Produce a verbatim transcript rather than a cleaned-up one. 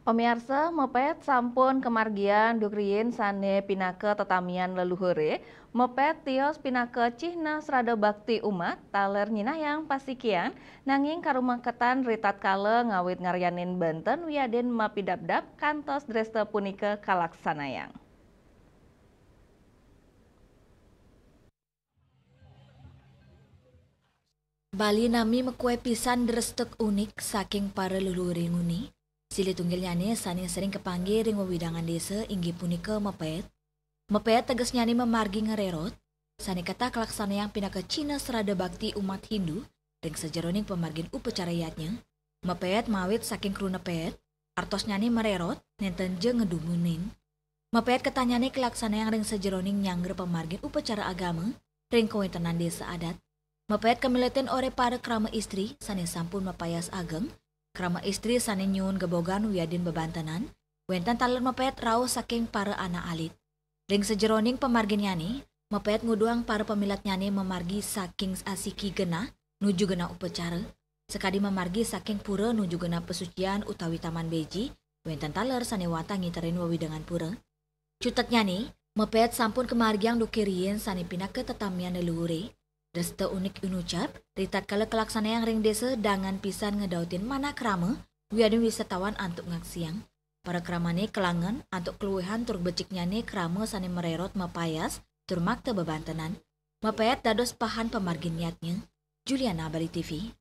Pamiarsa, mapet sampun kamargiang duk riin sane pinaka tetamian leluhure, mapet tios pinaka cihna srada bakti umat, taler nyinahang pasikian, nanging karumaketan ritatkala ngawit ngaryanin banten wiadin mapidabdab kantos dresta punika kalaksanayang. Bali nami makue pisan drestek unik saking para leluhure nguni. Silih tunggilnyane sane sering kapanggih ring wewidangan desa inggih punika mapet. Mapet tegesnyane mamargi ngrerot, sane ketah kalaksanayang pinaka cihna srada bakti umat Hindu ring sajeroning pamargin upacara yadnya. Mapet mawit saking kruna pet, artosnyane marerot, nenten ja ngedumunin. Mapet ketahnyane kalaksanayang ring sajeroning nyanggra pamargin upacara agama ring kawentenan desa adat. Mapet kamiletin olih para krama istri sane sampun mapayas ageng, krama istri sane nyuun gebogan wiadin bebantenan, wenten taler mapet rauh saking para anak alit. Ring sajeroning pamarginnyane, mapet nguduhang para pamiletnyane mamargi saking asiki genah nuju genah upacara, sakadi mamargi saking pura nuju genah pasucian utawi taman beji, wenten taler sane wantah ngiterin wewidangan pura. Cutetnyane, mapet sampun kamargiang duke riin sane pinaka tetamian leluhure. Dresta unik inucap, ritatkala kalaksanayang ring desa dangan pisan ngedautin manah krama, wiadin wisatawan antuk ngaksiang. Para kramane kalangen antuk kaluihan tur beciknyane krama sane marerot mapayas tur makta bebantenan. Mapet dados pahan pamargin yadnya. Juliana, Bali T V.